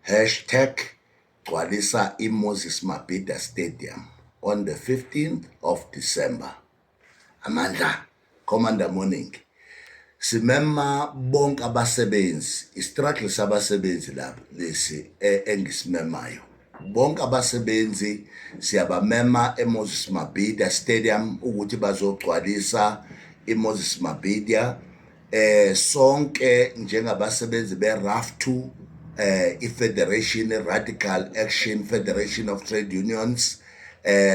#GcwalisaIMoses Mabhida Stadium on the 15th of December. Amandla, Commander Morning. Simema bonke abasebenzi, i-struggle sabasebenzi lapha lesi engisimemayo. Bonke abasebenzi siyabamema eMoses Mabhida Stadium ukuthi bazogcwalisa iMoses Mabhida. Sonke njengabasebenzi be-RAFTU, i-Federation Radical Action Federation of Trade Unions,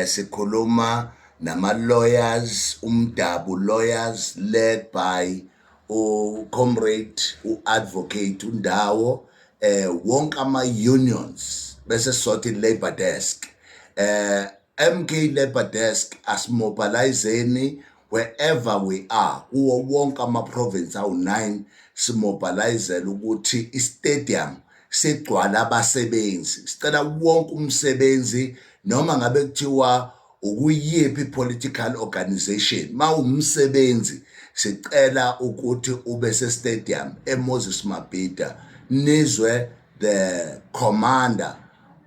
sikhuluma nama lawyers, umdabu lawyers led by u-comrade u-advocate uNdawo, wonke ama unions, bese sothi labor desk, MK Labor Desk, asimobilizeni wherever we are kuwo wonke ama province awu9, simobilizele ukuthi i-stadium sigcwala abasebenzi. Sicela wonke umsebenzi, noma ngabe kuthiwa ukuyiphi political organization, mawumsebenzi sicela ukuthi ube se-stadium eMoses Mabhida, nizwe the commander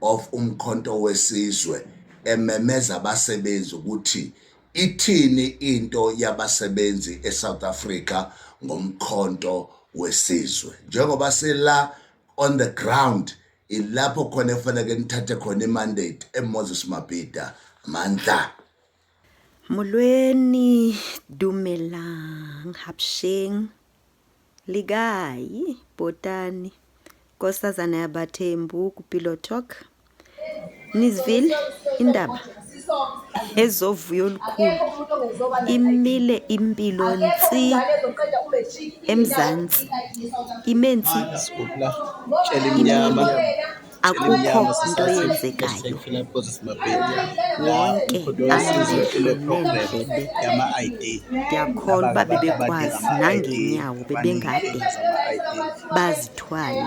of Umkhonto Wesizwe ememeza abasebenzi ukuthi ithini into yabasebenzi eSouth Africa ngomkhonto wesizwe. Njengoba sila on the ground, ilapho khona efanele nithathe khona imandate eMoses Mabhida. Amandla. Molweni, dumelang, hapsheng, le kae, botani, Nkosazana yabaThembu kuPillow Talk. Nizivile indaba ezovuyo olukhulu, imile impilo ntsi eMzantsi, ime ntsi. Sigubla tshela imnyama. Akukho nto yenzekayo. Wonke amehlo neendlebe, ndiyakholwa uba bebekwazi nangeenyawo bebengade bazithwale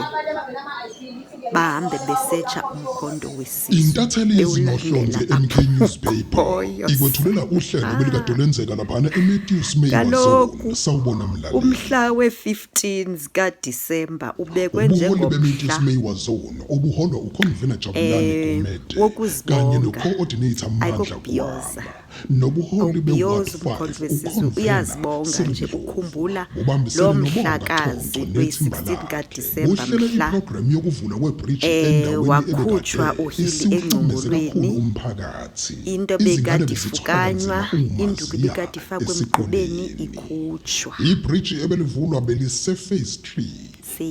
bahambe besetsha umkhonto wesizwe Intatheli bewulandela yezinohlonze MK apho Newspaper ukhoyo. ikwethulela uhlelo belikade lwenzeka laphana eMatthews May Kaloku Zone. Sawubona mlaleli. Umhla we-15 zikaDisemba ubekwe Ubuholi njengomhla beMatthews May Zone obuholwa uConvener Jabulani Gumede kanye wokuzibonga, no-coordinator Mandla ayikokubhiyoza. Gwaba nobuholi be-Ward Awubhiyozi umkhonto 5 wesizwe, uConvener uyazibonga Cyril nje, Ndlovu ukhumbula lo ubambisene noBonga mhlakazi Thonto nethimba we-16 lakhe kaDisemba buhlele mhla iprogram yokuvulwa kwebridge endaweni wakhutshwa ebekade uHili isiwuhlukumeze kakhulu engcongolweni. umphakathi. Into Izingane ebekade bezithwala ifukanywa, kanzima uma induku ziya ibikade ifakwe emgqubeni esikoleni. ikhutshwa. Ibridge ebelivulwa belise-phase 3,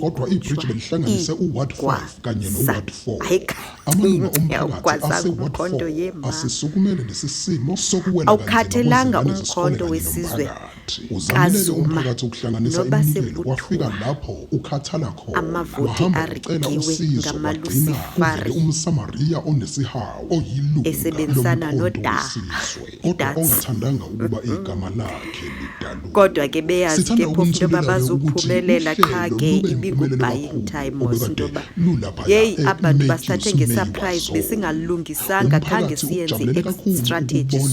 kodwa ibridge Seyikhutshwa belihlanganise uward 5 kanye igwaza. noward 4. Hayi Amalunga kancinci, omphakathi awugwazanga ase-ward umkhonto 4 yema. asisukumele lesi simo sokuwela kanzima Awukhathelanga kwezingane zesikole umkhonto kanye wesizwe nomphakathi. Uzamile-ke kaZuma umphakathi ukuhlanganisa noba iminikelo, kwafika sekuthiwa lapho ukhathala khona. amavoti Wahamba ucela arigiwe usizo, kwagcina kuvele ngamalusifari umSamariya onesihawu oyilunga esebenzisana lomkhonto noDA, wesizwe, kodwa iDATS. ongathandanga ukuba igama lakhe lidalulwe. Kodwa ke beyazi Sithanda ke phofu into yoba ukunithulela-ke ukuthi bazuphumelela, qha uhlelo ke lube impumelelo ibingu-buying kakhulu time mos into obekade yoba lulaphaya yeyi abantu eMatthews basithathe May nge-surprise, Zone. besingalungisanga, khange Umphakathi siyenze ukujabulele i-exit kakhulu strategy, so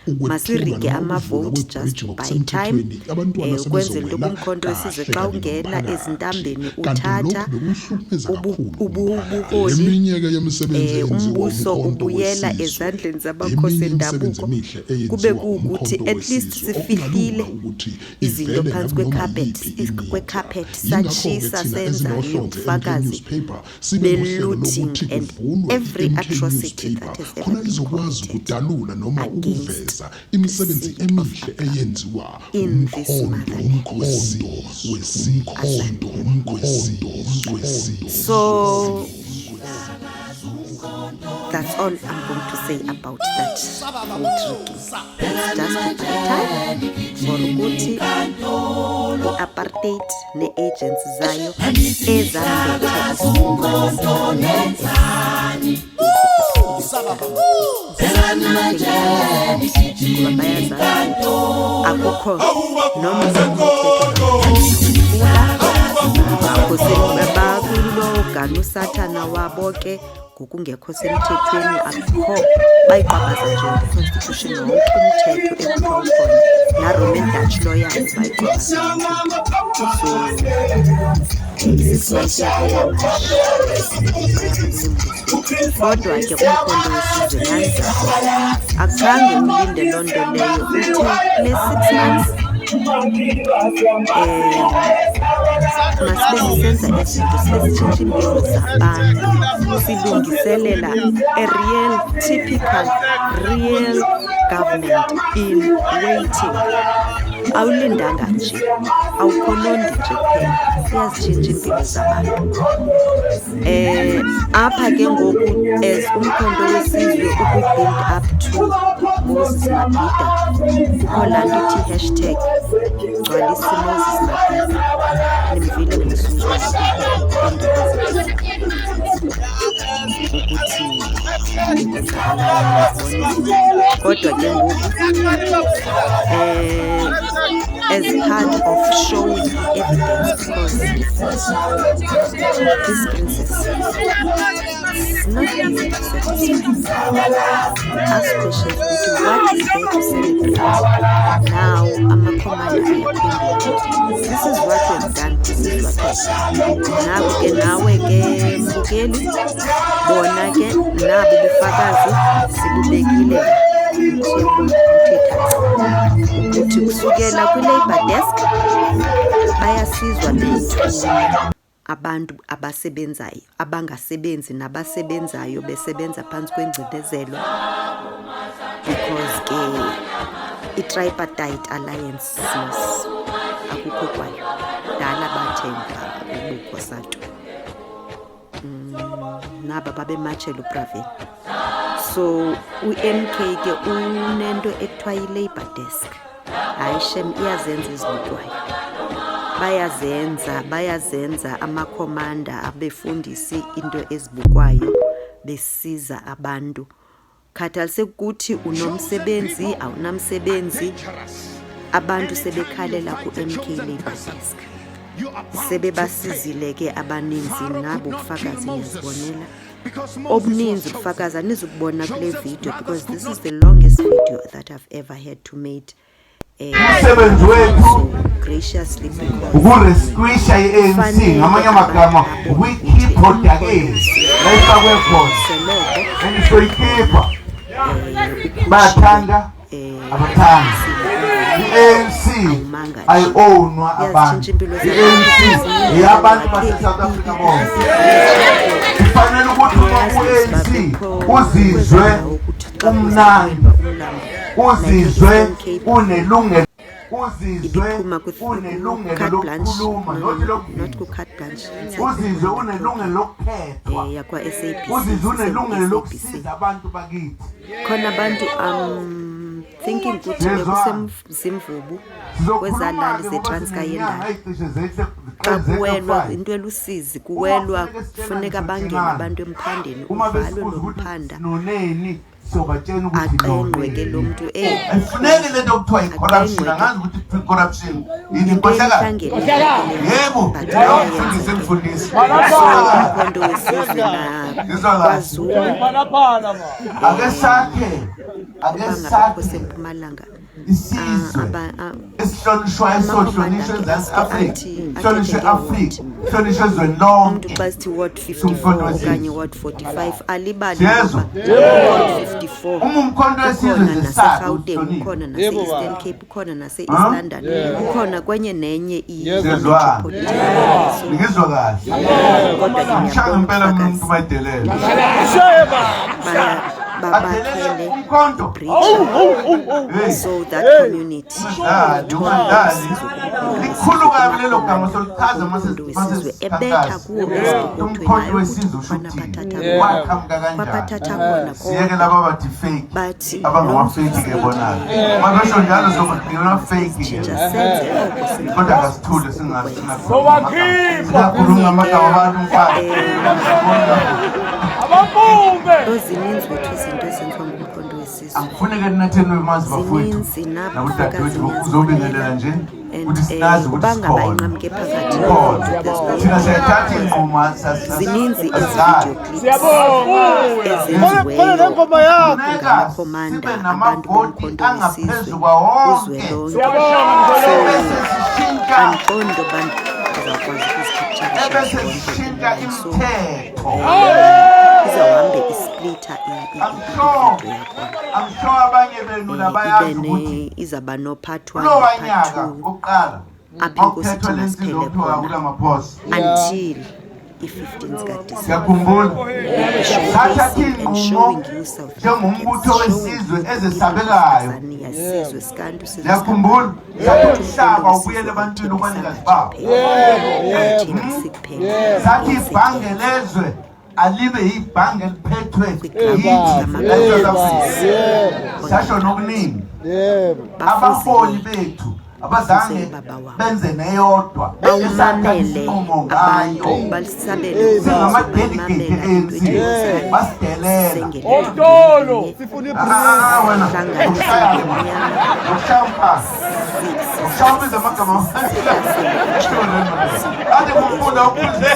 ukubona ukwethulwa masirige noma ukuvulwa amavoti just kwebhriji to buy time, ngokusemthethweni, abantwana ukwenzela into yoba sebezowela umkhonto wesizwe kahle xa kanye ungena nomphakathi. ezintambeni Kanti uthatha lokhu bekuwuhlukumeza kakhulu umphakathi. ubuholi, Eminye-ke yemisebenzi eyenziwa umbuso umkhonto ubuyela wesizwe, ezandleni zamakhosi eminye imisebenzi endabuko, emihle kube eyenziwa kuwukuthi umkhonto at least wesizwe sifihlile okungalula ukuthi izinto ivele phansi nakunoma kwe-carpet, yiphi imedia. kwe-carpet, Yingakho-ke satshisa thina senzani, ezinohlonze MK ubufakazi Newspaper sibe nohlelo be-looting lokuthi and kuvulwe every i-MK atrocity Newspaper that has ever khona been izokwazi committed ukudalula noma against ukuveza the imisebenzi seed of emihle Abraham eyenziwa in this umkhonto motherland. umkhonto wesizwe, umkhonto wesizwe. So that's all I'm going to say about that vote rigging. It's just to buy time for ukuthi i-apartheid nee-agents zayo ezambethe isikhumba ngoba bayazazi ukuthi akukho nomnye umthetho bakulogana usathana wabo ke ngokungekho semthethweni, akukho bayiqwabaza nje i-constitution, wonke umthetho ekuthiwa ukhona na-Roman Dutch law yabo bayiqwabaza yonke into. So 6 months iyaphela manje. Embusweni. Kodwa ke uMkhonto weSizwe nansi akuzange ulinde loo nto leyo, uthe kule 6 months masibe sisenza izinto, sibe sitshintsha iimpilo zabantu, silungiselela a real, typical, real government in waiting. Awulindanga nje, awukhonondi nje kuphela, uyazitshintsha iimpilo zabantu. Apha ke ngoku as uMkhonto weSizwe ukwi-build up to Moses Mabhida, kukho laa nto ithi #GcwalisiMosesMabhida. Nimvile mos iindaba ukuthi kwenzakalani. Kodwa ke ngoku as part of showing evidence, because this princess is not easy to satisfy. Ask questions ukuthi what is there to celebrate now? Amakhomanda ayaphendula, this is what we've done, this is what we've done. Nabo ke, nawe ke mbukeli, bona ke nabo bufakazi sibubekile la. Siyabonga uthetha ukuthi kusukela kwi-labour desk bayasizwa bethu abantu abasebenzayo, abangasebenzi nabasebenzayo besebenza phantsi kwengcinezelo, because ke i-tripartite alliance mos akukho kwayo, dala bathemba ubukho sato. Naba babematshela uPravin. So u-MK ke unento ekuthiwa yi-labour desk. Hayi shem, iyazenza ezibukwayo, bayazenza, bayazenza amakhomanda abefundisi into ezibukwayo, besiza abantu khathaliseki ukuthi unomsebenzi, awunamsebenzi. Abantu sebekhalela ku-MK labour desk, sebebasizile ke abaninzi. Nabo ubufakazi niyazibonela, obuninzi ubufakazi anizukubona kule video because this is the longest video that I've ever had to made. Umsebenzi wethu so graciously because ukurescuisha i-ANC, ngamanye amagama ukuyikhipha odakeni la ifakwe khona, soloko and soyikhipha, bayathanda abathandi. I-ANC ayi-ownwa abantu, i-ANC eyabantu base-South Africa bonke. Kufanele ukuthi uma ku-ANC uzizwe umnandi, uzizwe unelungelo, uzizwe ibiphuma unelungelo ku-carte blanche. lokukhuluma, No, not no, not lokuvimba, ku-carte blanche. Uzizwe unelungelo lokukhethwa, Yakwa-SABC. Uzizwe unelungelo SABC. lokusiza abantu bakithi. Khona abantu, thinking ukuthi Yezwa. bekusemzimvubu kwezaa lali Sizokhuluma-ke ngoba zeTranskei sinenyanga yendalo. ey'cishe zehle Xa kuwelwa zehle into elusizi, kuwelwa, Uma kufuneka kufuneka sitshelane, bangene abantu emphandeni, uma uvalwe besibuza lo ukuthi mphanda, sinoneni, sobatshela ukuthi aqengqwe ke lo noneni. mntu eyi. Ayifuneki lento okuthiwa i-corruption. Aqengqwe ke. Angazi ukuthi i-corruption yini, Into inkohlakalo. ehlangene. Yebo. But Leyo mfundisi, iyayenzeka. mfundisi. So uMkhonto weSizwe Ngizwa kahle. nakwaZulu Ake sakhe, ake ubangabakho sakhe sempumalanga isizwe esihlonishwayo, esohlonishwa eMzantsi Afrika, hlonishwe e-Afrika, hlonishwe ezweni Umntu lonke. xa sithi ward 54 Umkhonto wesizwe. okanye ward 45 alibali Siyezwa? ukuba ward 54 Uma uMkhonto wesizwe ukhona zesabe naseGauteng, uhloniphe. ukhona nase-Eastern Cape, ukhona nase-East London, ukhona kwenye nenye Siyezwana? i-metropolitan. So Ngizwa kahle? Kodwa ke Ngishaya ngiyabona ngempela umuntu ubufakazi bayidelele. babakhele Adelele umkhonto. Bridge Hey. so that community Ungadlali, ungadlali. Likhulu kabi lelo gama, solichaza mase uMkhonto weSizwe ebetha kuwo esipokothweni. Umkhonto Hayi ukuthi wesizwe usho kukhona ukuthini? abathatha Waqhamuka kanjani? kwabathatha khona, Siyeke kodwa laba bathi fake. Bathi Abangawafake ke bona. Uma besho njalo sokugcinwa fake ke. Sitshintsha senze oko Kodwa kasithule, singazi singakhuluma amagama abantu, mfana. Zininzi wethu izinto ezenziwa nguMkhonto weSizwe. Angifuneke ninatheni manzi bafowethu Zininzi nabodadewethu, uzobingelela nje And ukuthi sinazi ukuthi uba ngaba sikhona. inqamke phakathi Khona thina siyathatha iy'nqumo. Zininzi ezi video clips Khona nengoma yakho. ezenziweyo ngamakhomanda, Sibe abantu namavoti boMkhonto angaphezu weSizwe kwawonke, kuzwelonke. ebese sishintsha Andiqondi uba ndizawukwazi ukuzicapturisha ebese zonke. sishintsha Ukushintsha So imithetho. izawuhambe isplitha I'm sure, ividiyo yakhona. I'm sure abanye benu Ibe labayazi ukuthi izawuba no-part one kulowa no-part nyaka two wokuqala apho inkosi kwakuthethwa ithi le nsizwa masiphele okuthiwa khona uRamaphosa. until i-15 zikaDisemba. Siyakhumbula sathatha Showcasing and iy'nqumo showing you South Africans, njengombutho showing wesizwe you the people of ezesabekayo. Azania, sizwe sikantu, sizwe Siyakhumbula sathi sikabantu, umhlaba umkhonto ubuyele wesizwe ebantwini awuthembisanga kubanikazi nje bawo. kuphela, awuthembisi kuphela Sathi inkosi ibhange lezwe alibe yibhange eliphethwe kwiground yithi lamakhonto la-South Africa. wesizwe Sasho on the ground. nokuningi. Abaholi Bafuzile bethu abazange bafuze ubaba wabo, benze neyodwa esathatha bawumamele isinqumo abantu, ngayo. balisabele ubizo, Singama-delegate bayimamela into e-ANC ethi wozani basidelela. sisengele endaweni Sifuna Ah, wena sihlangane ukushaya sonke mnyama, ukushaya umphasi ukushaya ubiza amagama sihlasele utshaba ade kufunda ukuze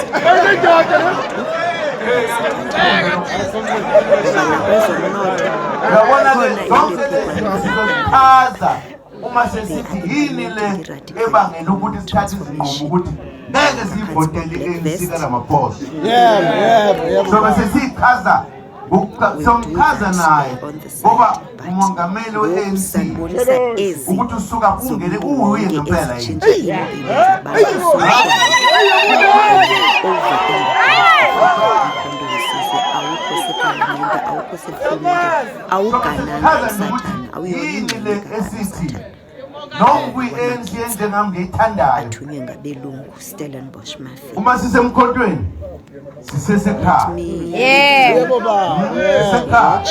ngoba nakwezomnotho uyabona ke khona into zonke lezi ephikwa zinto sizozichaza uma sesithi yini le ebangela ukuthi sithathe izinqumo ukuthi ngeke siyivotele i-ANC kaRamaphosa. Yebo, yebo, yebo. Sobe sesiyichaza We'll do somchaza that naye on the side, ngoba but umongameli ngoku we-ANC sanibonisa ezi ukuthi usuka kungene zomntu uwuye wonke ngempela yini. ezitshintsha iimpilo zabantu socially over and above. Umkhonto wesizwe awukho sepalamente, awukho serhulumente, Sobe awugananga sesichaza nokuthi usathana, awuyona yini ingxenye le esithi kasathana. noma kwi-ANC enjengami ngiyithandayo Athunywe ngabelungu, Stellenbosch Mafia. uma sisemkhontweni sisesekhaya. Me Yebo baba. Sisekhaya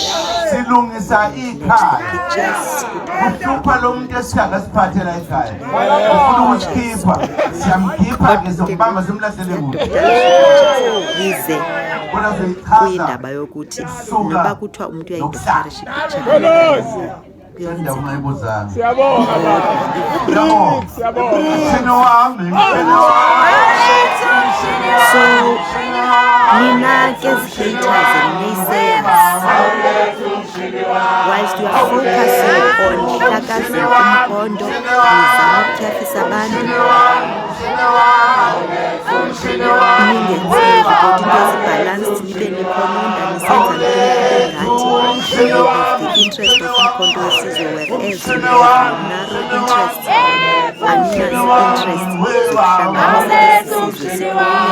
silungisa watch the ikhaya. pictures. Kuhlupha lo muntu esithanga siphathela ekhaya ufuna ukusikhipha, siyamkhipha-ke, sombamba simlahlele kude. Yize Kodwa soyichaza kuyindaba yokuthi suka noba kuthiwa umntu nokuhlala. uyayidoktarisha ipicture Indaba ungayibuzanga. Siyabonga baba. Siyabonga. Siyabonga. Mshini wami, mshini wami. So nina ke zi-haters and naysayers, whilst you are focusing on hlakazeni umkhonto, nizama ukutyhafisa abantu, ningenzeki kodwa into ezi-balanced, nibe nikhononda nisenza ntoni kube ngathi you have the interest of umkhonto wesizwe, whereas you have narrow interests, aninazi interest zokuhlanganisa esi sizwe sikhululeke ngaphantsi komfelandawonye wesibaya somkhonto wesizwe. Abantu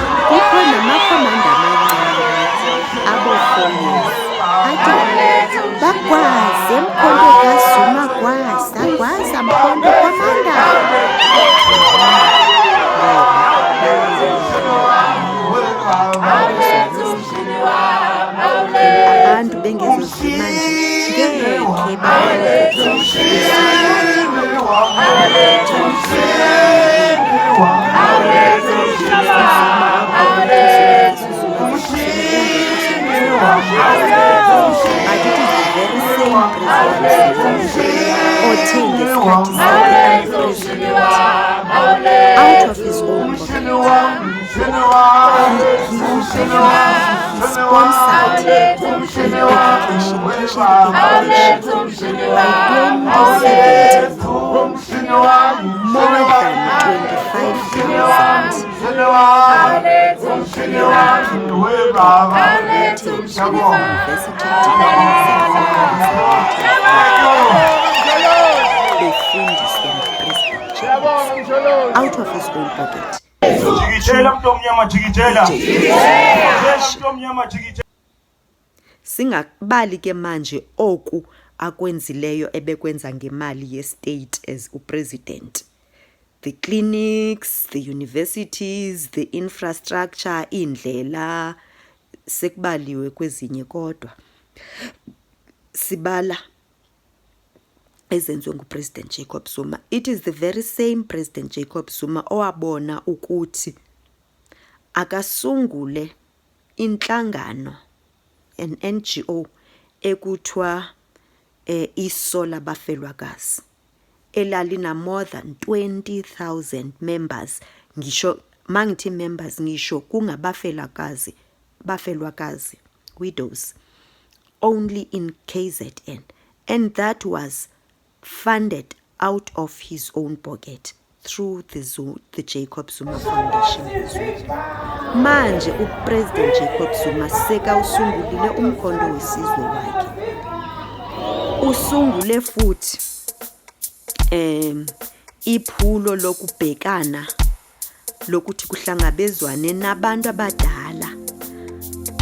abantwana kukho namakhomanda amancane aboofonisi athi bagwaze mkhonto kaZuma, gwaza gwaza mkhonto commander. Abantu bengezozima nje ngekhe But it is the very same president othe ngesikhathi sakhe angu-president, out of his own pocket he sponsored education, tertiary education, by 2017 more than 25,000 graduated with university degrees and befundiswa nguPresident Jacob out of his own pocket. Jikijela mntu omnyama, jikijela. Jikijela mntu omnyama, jikijela. Singabali ke manje oku akwenzileyo ebekwenza ngemali ye-state as upresident, the clinics, the universities, the infrastructure, iindlela, sekubaliwe kwezinye kodwa sibala ezenziwe nguPresident Jacob Zuma. It is the very same President Jacob Zuma owabona ukuthi akasungule inhlangano, an NGO ekuthiwa Iso Labafelwakazi, elalina more than 20,000 members, ngisho Mangithi members ngisho kungabafelakazi, bafelwakazi, widows, only in KZN, and that was funded out of his own pocket through the Jacob Zuma Foundation. Manje uPresident Jacob Zuma sekawusungulile uMkhonto weSizwe wakhe. Usungule futhi iphulo lokubhekana lokuthi kuhlangabezwane nabantu abadala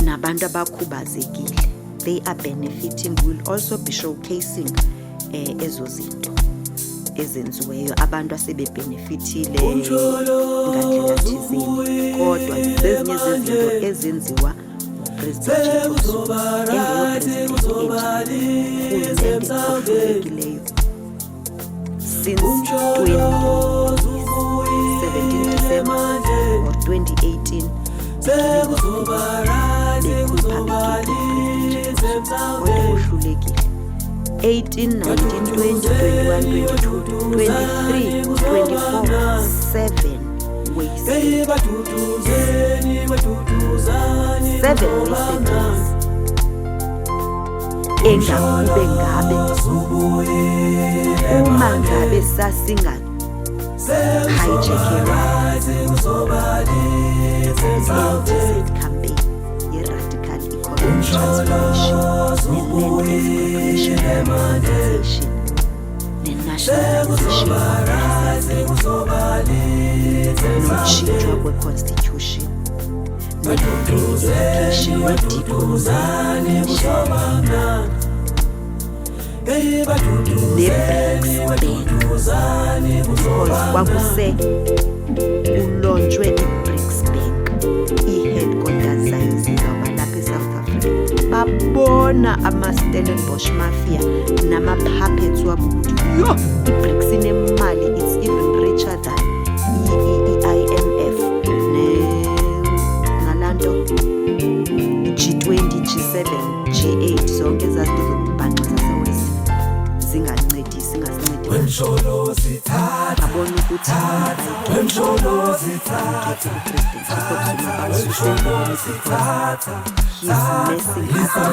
nabantu abakhubazekile. They are benefiting. Will also be showcasing ezo zinto ezenziweyo, abantu asebebhenefithile ngandlela thizeni, kodwa zezinye zezinto ezenziwa nguPresident Jacob Zuma engeyo-president entsha, urhulumente ohlulekileyo since 2017 December or 2018, bekhupha bekhipha uPresident Jacob Zuma, kodwa ohlulekile. 18, 19, 20, 21, 22, 23, 24, 7 wasted, 7 wasted days engakube ngabe uma ngabe sasinga hijackelwa i-LDZ campaign ye-radical economic transformation, ne-land expropriation, privatization, ne-nationalization of Reserve Bank, notshintshwa kwe-constitution, ne-free education, ne-decolonization, ne-BRICS Bank, because kwakuse kulontshwe i-BRICS Bank, ii-headquarters zayo zizawuba lapha eSouth Africa. Babona ama-Stellenbosch Mafia nama-puppets wabo ukuthi yho, i-BRICS inemali, it's even richer than i-IMF nalaa nto G20, G7, G8, zonke ezaa zinto zokubhanxa zaseWest zingancedisi, zingasincedi. Babona ukuthi uPresident Jacob Zuma bamsuse because he's messing up with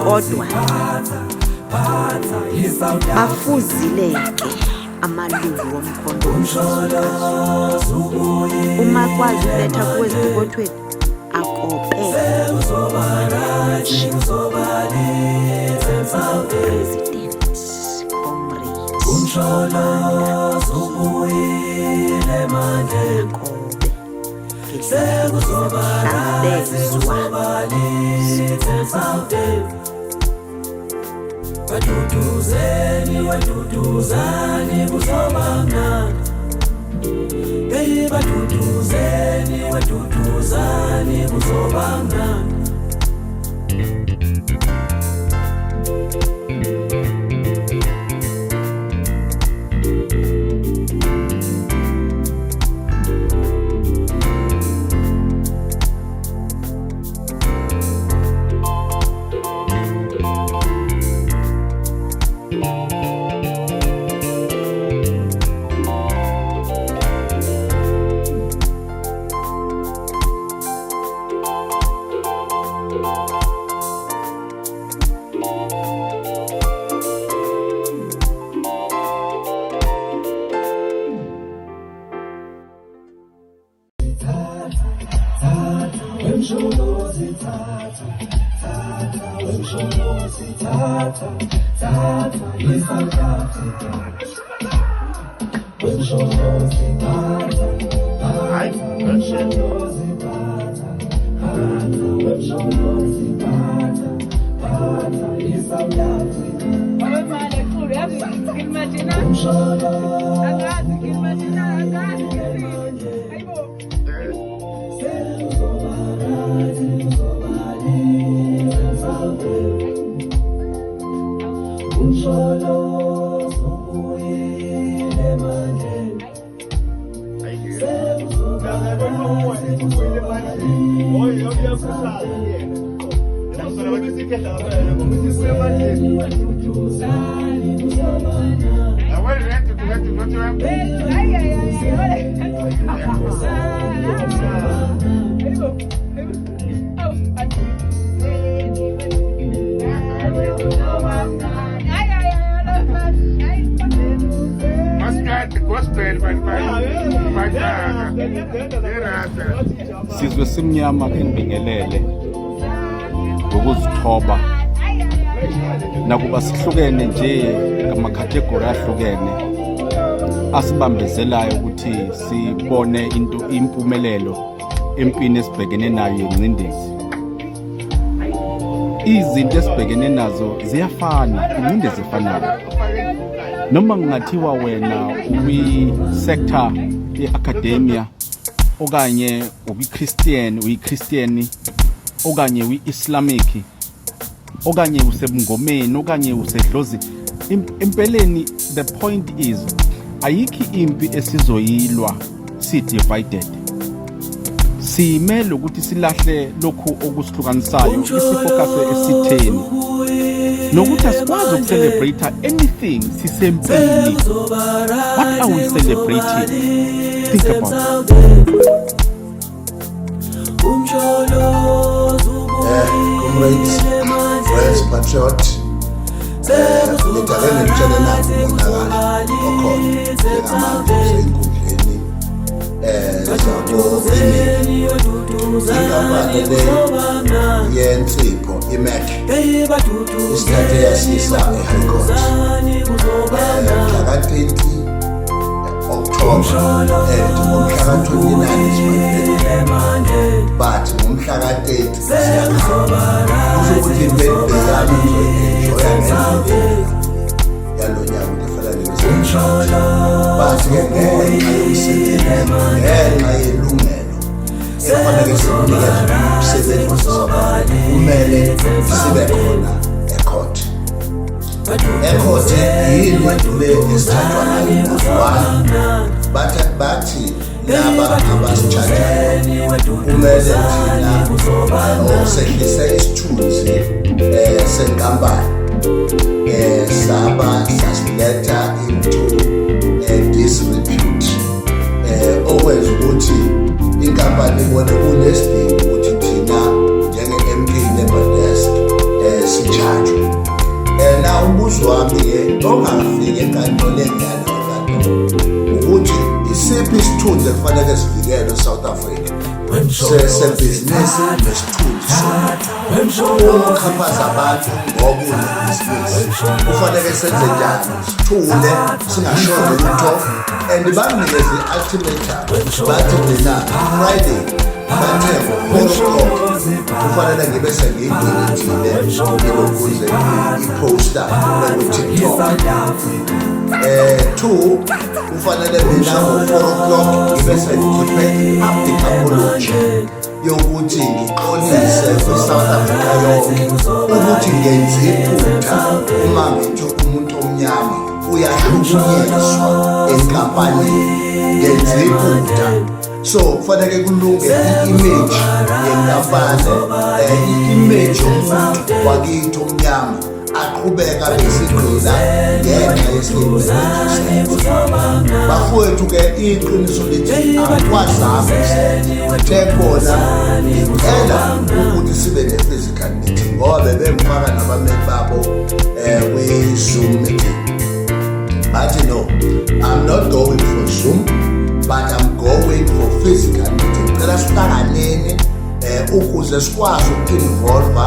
kodwa bafuzile ke amalungu woMkhonto weSizwe. Uma kwazi ubetha kuwe ezipokothweni, akope President Comrade Akobe hlangabezwa. Baduduzeni, baduduzani, kuzoba mnandi. Hey, baduduzeni, baduduzani, kuzoba mnandi. Sizwe simnyama, ke ngibingelele ngokuzithoba nakuba sihlukene nje ngama-category ahlukene asibambezelayo ukuthi sibone into impumelelo empini esibhekene nayo yengcindezi. Izinto esibhekene nazo ziyafana, ingcindezi efanayo. Noma kungathiwa wena ukwi-sector ye-academia okanye ukwi-Christian, uyi-Christian okanye uyi-Islamic okanye usebungomeni okanye usedlozini, empeleni the point is ayikho impi esizoyilwa si-divided. Siyimele ukuthi silahle lokhu okusihlukanisayo, isi-focus esitheni, nokuthi asikwazi uku-celebrate anything sisempini. What are we celebrating? Think about it. Comrades, friends, patriot, ngidake ngitshele nakho umonakalo okhona njengamanje usey'nkundleni zabo-email. Inkampani le yensipho iMAC isithathe yasisa e-High Court mhla ka-30 October, and ngomhla ka-29 is my birthday, but ngomhla ka-30 siyakhala. Kusho ukuthi i-birthday yami ngizoyi-enjoya ngendlela yalo nyaka ukuthi efana nemisebenzi, but-ke ngenxa yomsebenzi, ngenxa yelungelo ekufanele sikunikeze umsebenzi wase-South Africa, kumele sibe khona e-court. E-court yini le esithathwa ngayo? One, bathi laba abasi-charge-ayo kumele thina sehlise isithunzi senkampani, saba sasiletha into disrepute, okwenza ukuthi inkampani ibone kunesidingo ukuthi thina njenge-MK Labour Desk si-charge-we. Na umbuzo wami-ke ongafiki enkantolo, engiyalo enkantolo, ukuthi isiphi isithunzi ekufanele sivikelwe e-South Africa sebhizinisi nesithunzi somuntu? Uma uxhaphaza abantu ngoba unebhizinisi, kufanele senze njani? Sithule, singashoni lutho? And banginikeze i-ultimatum, bathi mina Friday, bathe ngo-4 o'clock kufanele ngibe sengiyi-delete-ile ilokuze i-poster eku-TikTok. Two, kufanele mina ngo-4 o'clock ngibe sengikhiphe i-public apology yokuthi ngixolise kwi-South Africa yonke ukuthi ngenze iphutha uma ngithi umuntu omnyama uyahlukunyezwa enkampanini. Ngenze iphutha, so kufanele kulunge i-image yenkampani, i-image yomuntu wakithi omnyama aqhubeka besigqila ngenxa ye-statement esisenza. Bafowethu-ke, iqiniso lithi angikwazanga ukusenza. Ngithe kubona ngicela ukuthi sibe ne-physical meeting ngoba bebengifaka nabameli babo kwi-Zoom meeting. Bathi no, I'm not going for Zoom, but I'm going for physical meeting. Cela sihlanganeni ukuze sikwazi uku-involve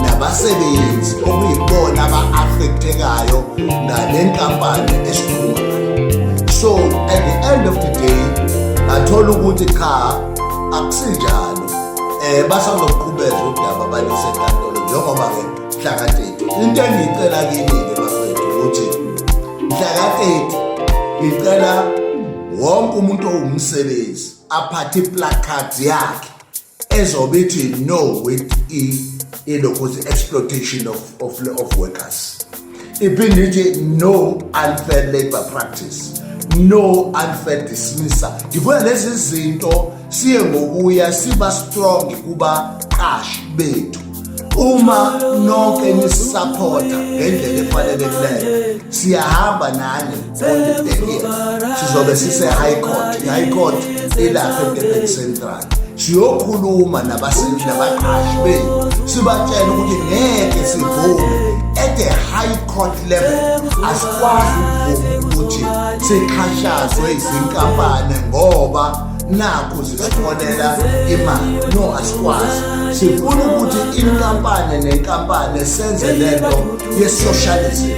nabasebenzi okuyibona aba-affectekayo ngale nkampani esikhuluma ngayo. So at the end of the day ngathola ukuthi cha, akusinjalo, basazoqhubeza udaba balise enkantolo njengoba-ke mhla ka-30. Into engiyicela kini-ke bafethu ukuthi mhla ka-30 ngicela wonke umuntu owumsebenzi aphathe i-placard yakhe ezobe ithi no with ilokhuzi exploitation of workers, iphinde ithi no unfair labor practice, no unfair dismissal. Ngifuna lezi zinto siye ngokuya siba strong kubaqashi bethu. Uma nonke nisisapotha ngendlela efanelekileyo, siyahamba nani on the 30th. Sizobe sise-high court. I-high court ilapha eDurban Central. Siyokhuluma nabasebenzi nabaqashi bethu, sibatshele ukuthi ngeke sivume at the high court level. Asikwazi ukuvuma ukuthi sixhashazwe izinkampani ngoba nakhu zisifonela imali. No, asikwazi. Sifuna ukuthi inkampani nenkampani senze lento ye-socialism,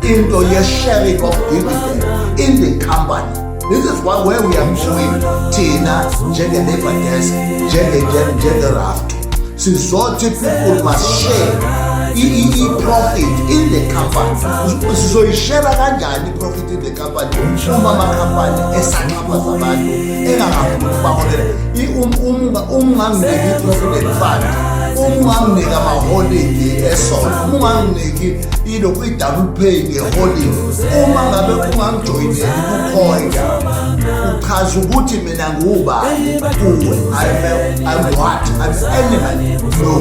into ye-sharing of dividend in the company. This is what where we are going thina njenge-labor desk, njenge-RAFTU. Sizothi people must share i-profit in the company. Sizoyishera kanjani i-profit in the company uma amakhampani esaxhaphaza abantu, engangafuni ukubaholela? Uma unganginiki i-provident fund, uma unganginiki amaholidi esonto, uma unganginiki ilokhu i-double pay ngeholidi, uma ngabe ungangijoyineli ku-COIDA, uchaza ukuthi mina ngiwubani kuwe? I'm what? I'm animal? No.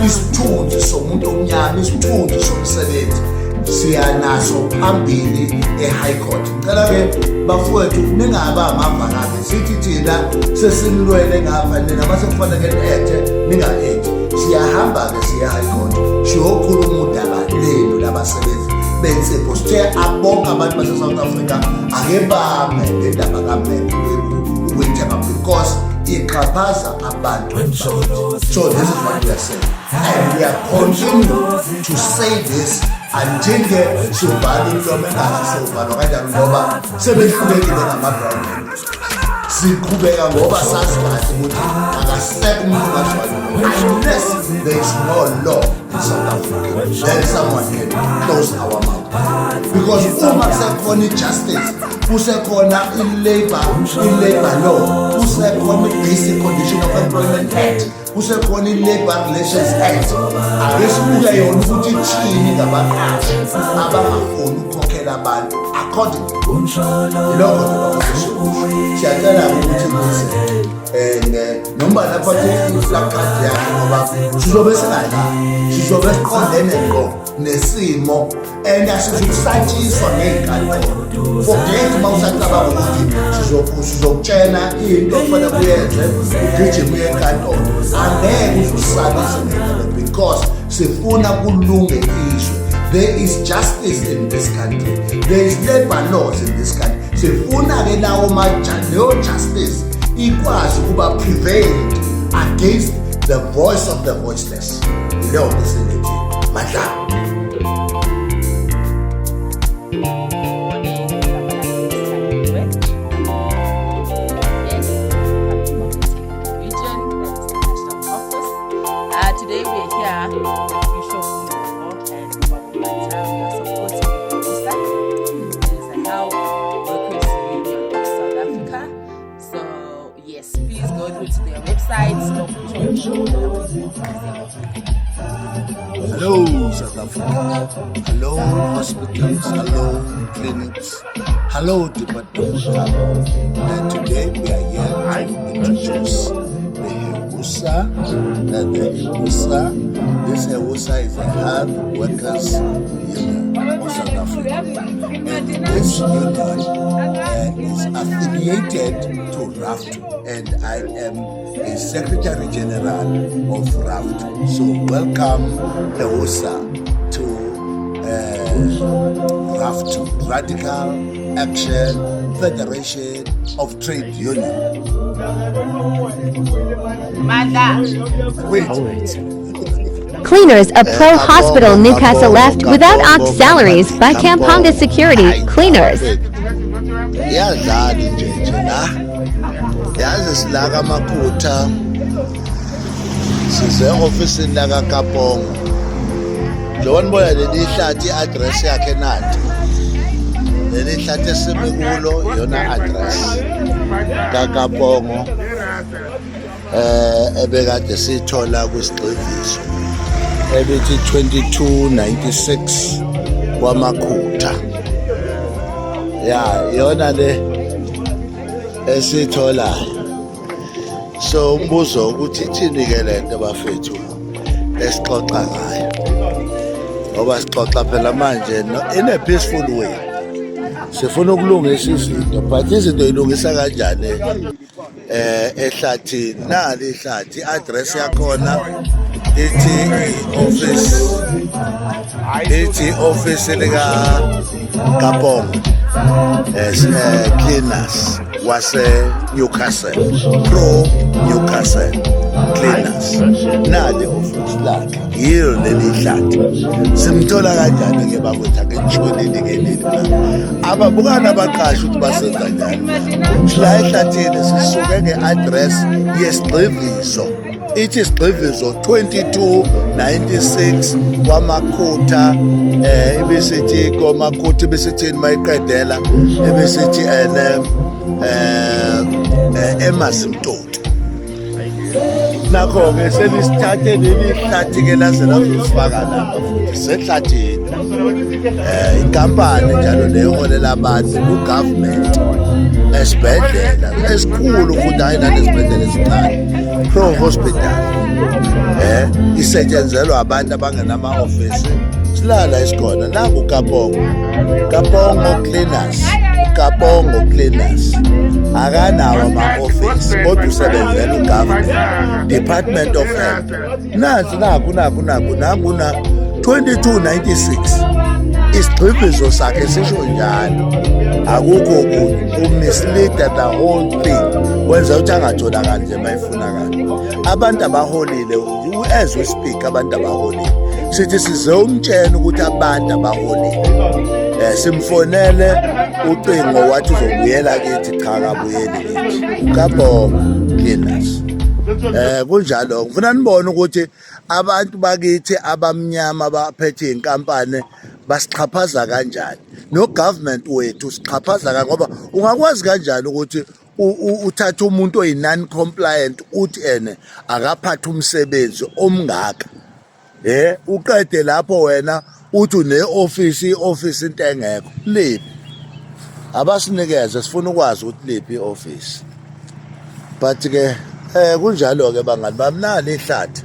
Isithunzi somuntu omnyama, isithunzi somsebenzi, siyanaso phambili e-high court. Ngicela-ke bafowethu ningaba amavakabe sithi thina sesinilwele ngapha, nina mase kufanele ni-ethe ninga-ethi. Siyahamba-ke siye high court, siyokhuluma udaba lenu labasebenzi bensipho. Sithe abonke abantu base-South Africa ake bame ngendaba kaMap ukuyithemba because ixhaphaza abantu. So this is what we are saying, and we are continue to say this until ke sivala umlomo engazi sovalwa kanjani ngoba sebehlulekile ngama-brown papers. Siqhubeka ngoba sazi kahle ukuthi akasekho umuntu ongazivala unless there is no law in South Africa, then someone can close our mouth, because uma kusekhona i-justice, kusekhona i-labor law, kusekhona i-Basic Condition of Employment Act, kusekhona i-Labour Relations Act. Ake sibuke yona ukuthi ithini ngabaqashi abangafuni ukukhokhela abantu according. Ilokho nje bafowethu. Siyacela ukuthi nize and noma lapha i-placard yakhe ngoba sizobe singadlali, sizobe siqondene ngqo nesimo and asizukusatshiswa ngey'nkantolo. Forget uma usacabanga ukuthi sizokutshela into okufanele uyenze, ugijime uye enkantolo. Angeke uzusabise ngenkantolo because sifuna kulunge izwe. There is justice in this country, there is labor laws in this country. Sifuna-ke lawo leyo justice ikwazi ukuba prevailed against the voice of the voiceless. Yileyo nto esingithi mandla. Region, that is the national office. Today we are here with Bishop Novo and Babu Mata. We are supporting HEWUSA, it is the Health Workers Union of South Africa. So yes, please go through to their website. Hello, South Africa. Hello, hospitals. Hello, clinics. Hello, Department of Health. And today we are here to introduce the HEWUSA. The HEWUSA. This HEWUSA is a Health Workers Union of South Africa. And this union is affiliated to RAFTU, and I am a Secretary General of RAFTU. So welcome HEWUSA to RAFTU, Radical Action Federation of Trade Union. Mandla. Wait. Cleaners of Pro Hospital Newcastle left without ox salaries by Kampanga Security Cleaners. Iyadlala nje nje la, yazi sila kaMakhutha, size ofisini lakaKapongo. Njengoba nibona leli hlathi, i-address yakhe nanti. Leli hlathi esimi kulo iyona address kaKapongo ebekade sithola kwisigxivizo ebithi 2296 kwaMakhutha. Ya, iyona le esiyitholayo. So umbuzo ukuthi ithini ke lento bafethu? Esixoxa ngayo. Ngoba sixoxa phela manje in a peaceful way. Sifuna ukulungisa izinto, but izinto ilungisa kanjani ehlathini? Nali ihlathi, i-address yakhona ithi office, ithi office lika Kapongo as cleaners wase Newcastle, Pro Newcastle Cleaners. Nali office lakhe, yilo leli hlathi. Simthola kanjani ke bakwethu? Ake nishoneni ke leli ababukana abaqashi ukuthi basenza njani sila ehlathini. Sisuke nge-address yesigxivizo, ithi sigxivizo 2296 kwaMakhutha, ibisithi kwaMakhutha, ibisithini mayiqedela, ibisithi ene eMazimtoti. Nakho-ke selisithathe leli hlathi-ke laze lazosifaka lapha futhi sehlathini. Inkampani njalo leyo holela abantu ku-government esibhedlela esikhulu futhi, hayi nanesibhedlela esincane, Pro Hospital, isetshenzelwa abantu abangenama-ofisi. Silala isikhona nangu Kapongo, Kapongo Cleaners. Kapongo Cleaners akanawo ama-ofisi kodwa usebenzela u-government, Department of Health. Nansi, naku naku naku nangu na 2296, isigxivizo sakhe sisho njalo, akukho okunye. Umislead the whole thing, wenza ukuthi angatholakali nje mayifunakala. Abantu abaholile, as we speak, abantu abaholile, sithi size umtshela ukuthi abantu abaholile. Simfonele ucingo, wathi uzobuyela kithi. Cha, kabuyeli kithi uKabongo Cleaners. Kunjalo, ngifuna nibone ukuthi abantu bakithi abamnyama baphethe inkampani basixhaphaza kanjani, no government wethu sixhaphaza kanjani, ngoba ungakwazi kanjani ukuthi uthathe umuntu oyi non compliant uthi ene akaphatha umsebenzi omngaka, uqede lapho wena uthi une office, i-office into engekho? Liphi? Abasinikeze, sifuna ukwazi ukuthi liphi i-office. But ke kunjalo ke bangani bami, nali ihlathi,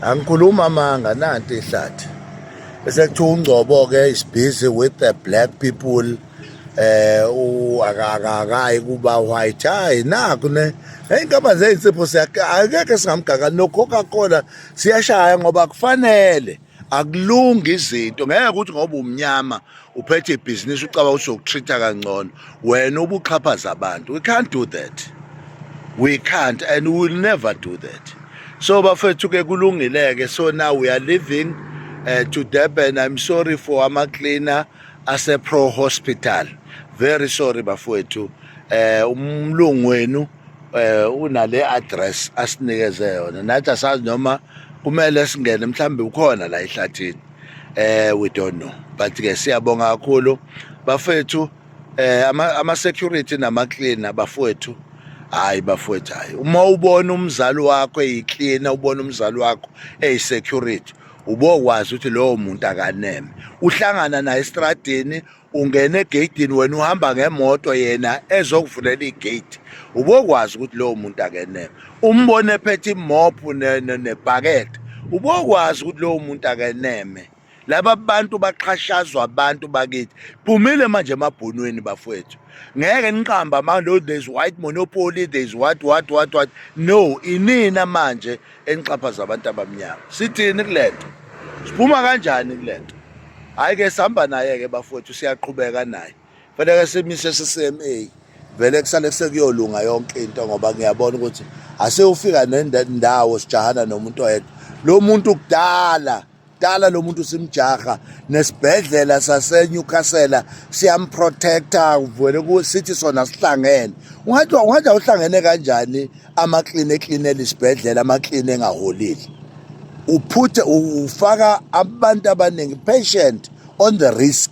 angikhuluma amanga, nanti ihlathi. Bese kuthiwa uNgcobo ke is busy with the black people, akakayi kuba white. Hayi, naku ne inkampani zeyinsipho, akekho singamgaka no Coca-Cola siyashaya, ngoba kufanele akulungi izinto. Ngeke ukuthi ngoba umnyama uphethe ibhizinisi ucaba uzokutreat-a kangcono, wena ubuxhaphaza abantu. We can't do that, we can't and we will never do that. So bafethu ke, kulungile-ke. So now we are leaving to Durban. I'm sorry for ama-cleaner ase-Pro Hospital, very sorry bafowethu. Umlungu wenu unale address asinikeze yona, nathi asazi noma kumele singene, mhlambe ukhona la ehlathini, we don't know. But ke siyabonga kakhulu bafethu, ama security nama cleaner bafowethu. Hayi bafowethu, hayi, uma ubona umzali wakho eyicleaner, ubona umzali wakho eyisecurity, ubokwazi ukuthi lowo muntu akaneme. Uhlangana naye estradini, ungena egeyidini, wena uhamba ngemoto, yena ezokuvulela igate, ubokwazi ukuthi lowo muntu akeneme. Umbone ephethe imophu nebhakede, ubokwazi ukuthi lowo muntu akeneme. Laba bantu baxhashazwa abantu bakithi. Phumile manje emabhonweni bafowethu, ngeke niqamba manje, there's white monopoly, there's what what what what. No, inina manje enixhaphaza abantu abamnyama. Sithini kulento? Siphuma kanjani kulento? Hayi ke, sihamba naye ke bafowethu, siyaqhubeka naye. Fanele simise CCMA vele, kusale sekuyolunga yonke into, ngoba ngiyabona ukuthi asewufika nendawo sijahana nomuntu oyedwa. Lo muntu kudala dala lo muntu simjaha, nesibhedlela sase-Newcastle siyamprotecta, vele sithi sona sihlangene. Ungathi awuhlangene kanjani ama-cleaner eklinela isibhedlela, ama-cleaner engaholile? Uphuthe ufaka abantu abaningi, patient on the risk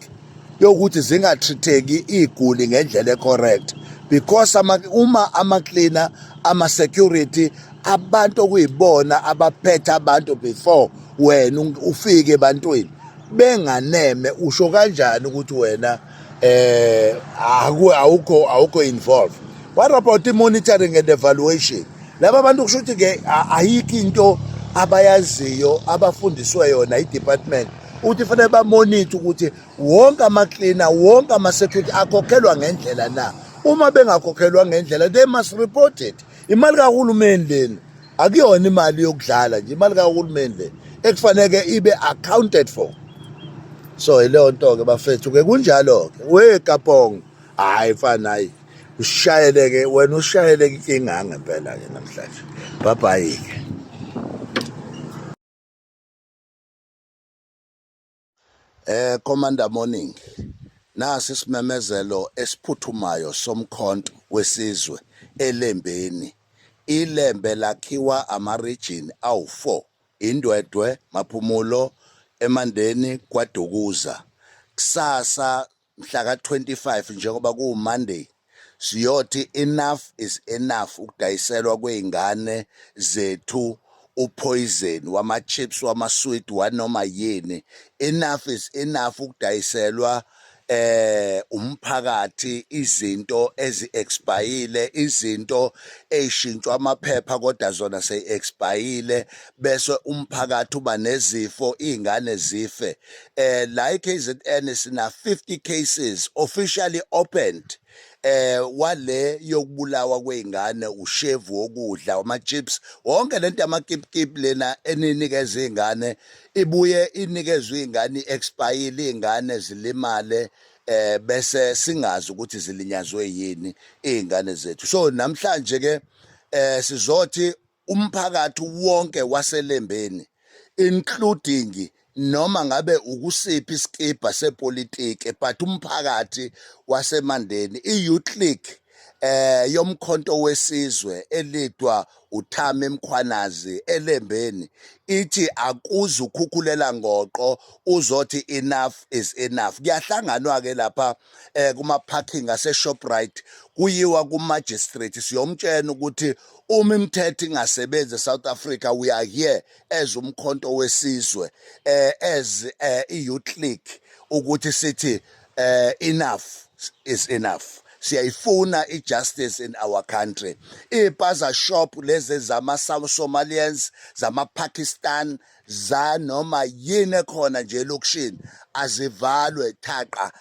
yokuthi zingatreat-eki iguli ngendlela ecorrect, because uma ama-cleaner, ama-security, abantu okuyibona abaphethe abantu before wena ufike ebantwini benganeme, usho kanjani ukuthi wena awukho involved? What about i-monitoring and evaluation? Laba bantu kusho ukuthi ke ayikho into abayaziyo abafundiswe yona i-department ukuthi fanele bamonithe ukuthi wonke ama-cleaner, wonke ama-security akhokhelwa ngendlela na. Uma bengakhokhelwa ngendlela, they must report it. Imali kahulumeni lena, akuyona imali yokudlala nje, imali kahulumeni le ekufaneke ibe accounted for. So yileyo nto-ke bafethu-ke, kunjalo-ke. We Kapong, hhayi mfana, hhayi ushayele-ke wena, ushayele inkinga ngempela-ke namhlanje. Bye bye-ke. Commander Morning, nasi isimemezelo esiphuthumayo somkhonto wesizwe eLembeni. Ilembe lakhiwa ama-region awu-4, iNdwedwe, Maphumulo, eMandeni, KwaDukuza. Kusasa mhla ka-25 njengoba kuwu-Monday, siyothi enough is enough ukudayiselwa kwey'ngane zethu upoison wama-chips, wama-sweet, wanoma yini. Enough is enough ukudayiselwa umphakathi izinto ezi-expire, izinto ey'shintshwa amaphepha kodwa zona seyi-expire, bese umphakathi uba nezifo, iy'ngane zife. La e-KZN sina 50 cases officially opened wale yokubulawa kwey'ngane ushevu wokudla, ama-chips, wonke lento yamakipkip lena eninikeza iy'ngane, ibuye inikezwe iy'ngane i-expire, iy'ngane zilimale, bese singazi ukuthi zilinyazwe yini iy'ngane zethu. So namhlanje ke sizothi umphakathi wonke waseLembeni, including noma ngabe ukusiphi isikibha sepolitiki, but umphakathi waseMandeni, i-youth league yomkhonto wesizwe elidwa uThami Mkhwanazi eLembeni, ithi akuze ukhukhulela ngoqo uzothi enough is enough. Kuyahlanganwa ke lapha kuma parking ase Shoprite, kuyiwa ku magistrate, siyomtshela ukuthi uma imithetho ingasebenzi eSouth Africa, we are here as umkhonto wesizwe, as i-youth league, ukuthi sithi enough is enough. Siyayifuna i-justice in our country. Iy'spaza shop lezi zama-Somalians, zama-Pakistan, zanoma yini ekhona nje elokishini, azivalwe thaqa,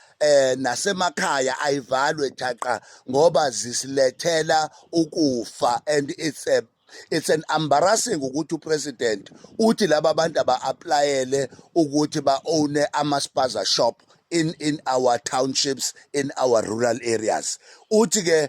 nasemakhaya ayivalwe thaqa, ngoba zisilethela ukufa. And it's an embarrassing ukuthi upresident uthi laba bantu aba-applyele ukuthi ba-own ama-spaza shop in our townships, in our rural areas. Uthi ke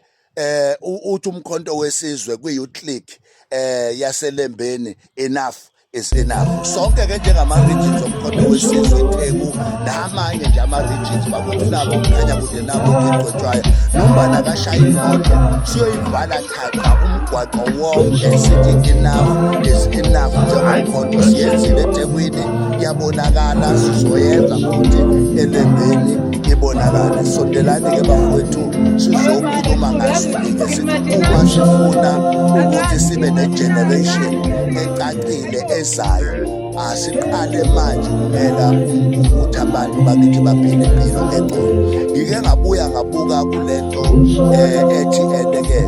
uthi umkhonto wesizwe kwi-youth league yaseLembeni, enough is enough. Sonke ke njengama-regions omkhonto wesizwe, iTheku namanye nje ama-regions bakuthi, nabo kukhanya kude, nabo kigcotshwayo nombana kashaya imoto, siyoyivala thaqa umgwaqo wonke, sithi enough is enough. Njengomkhonto siyenzile eThekwini, iyabonakala, sizoyenza futhi eLembeni ibonakale. Sondelani-ke bafowethu, sizokhuluma ngazwi-ke, sithi uma sifuna ukuthi sibe ne-generation ecacile ezayo, asiqale manje kumela ukuthi abantu bakithi baphile impilo engcono. Ngike ngabuya ngabuka kulento ethi ene-ke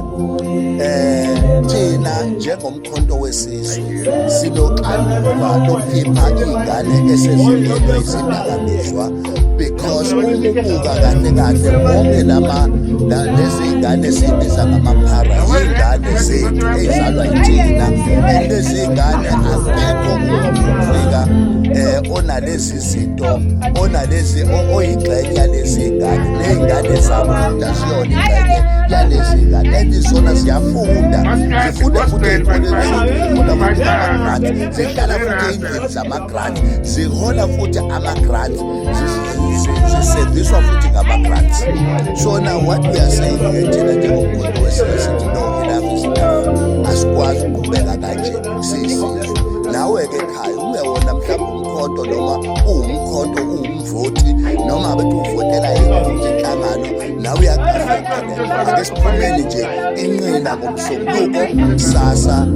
thina njengomkhonto wesizwe sinoxanduva lokukhipha iy'ngane esezingenwe izidakamizwa, because uma ubuka kahle kahle wonke lama lezi iy'ngane esiyibiza ngamaphara yiy'ngane zethu ey'zalwa yithina, and lezi iy'ngane akekho umuntu ufika onalezi zinto, onalezi oyingxenye yalezi iy'ngane, ney'ngane zabo futhi asiyona ingxenye yalezi iy'ngane. And zona ziyafunda, zifunda futhi ey'koleni zethu, zifunda futhi ngama-grants, zihlala futhi ey'ndlini zama-grants, zihola futhi ama-grants, ziseviswa futhi ngama-grants. So now what we are saying ke thina njengomkhonto wesizwe sithi no, enough is enough. Asikwazi ukuqhubeka kanje siyisizwe. Nawe-ke ekhaya ungewona mhlawumbe umkhonto, noma uwumkhonto, uwumvoti, noma bethi uvotela yiphi futhi inhlangano, nawe uyaku-affecta le. Ake siphumeni nje inqina ngomsombuluko kusasa,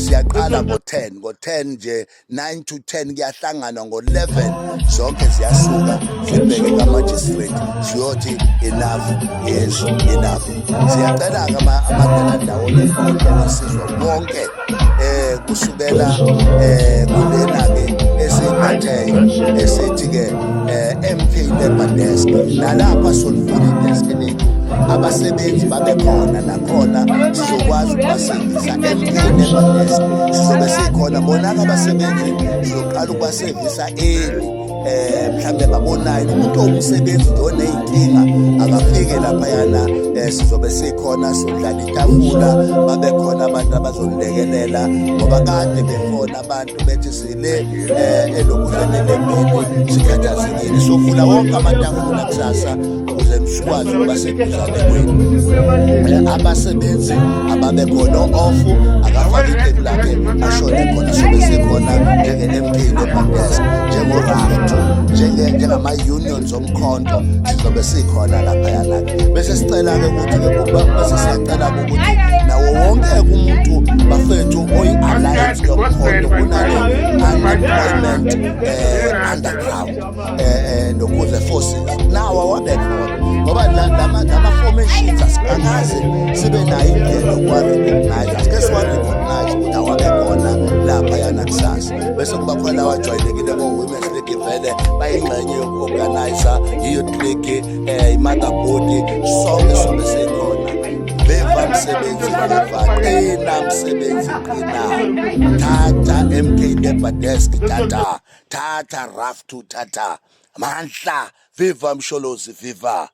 siyaqala ngo-10, ngo-10 nje, 9 to 10 kuyahlangana, ngo-11 zonke ziyasuka zibheke ka-magistrate, siyothi enough is enough. Siyacela-ke amadlela ndawonye, umkhonto wesizwe wonke. Eh kusukela eh kulena ke esiyiphatheyo esithi ke eh MK Labour Desk, nalapha solivula idesk lethu, abasebenzi babe khona nakhona, sizokwazi ukubasevisa. MK Labour Desk sizobe sikhona bona-ke abasebenzi, sizoqala ukubasevisa early, mhlambe babonayo umuntu owumsebenzi nje oneyinkinga akafike laphayana. Sizobe sikhona, sodlala itafula, babe khona abantu abazonilekelela, ngoba kade befona abantu bethi sile elokuzeni lembeni sikhathazekile. Sovula wonke amatafula kusasa ukuze sikwazi ukuba seduzane kwenu. Abasebenzi ababe khona, off akafake iqembu lakhe ashone khona. Sobe sikhona njenge-MK Labour Desk, njengo-RAFTU, njengama-unions omkhonto, sizobe sikhona laphayana-ke. Bese sicela-ke ukuthi-ke bese siyacela-ke ukuthi nawo wonke umuntu bafethu oyi-alliance yomkhonto kunale unemployment underground nokuze forces nawo awabe khona, ngoba lama formations asikaze sibe nayo indlela yokuwa-recognize. Asike siwa-recognize ukuthi awabe khona laphayana kusasa. Bese kuba khona lawa ajwayelekile ko-Women's League, vele bayingxenye yoku-organize, i-Youth League, i-mother body, sonke sobe sikhona. Viva msebenzi, viva! Qina msebenzi, qina! Thatha MK Labour Desk, thatha, thatha RAFTU, thatha amandla. Viva Msholozi, viva!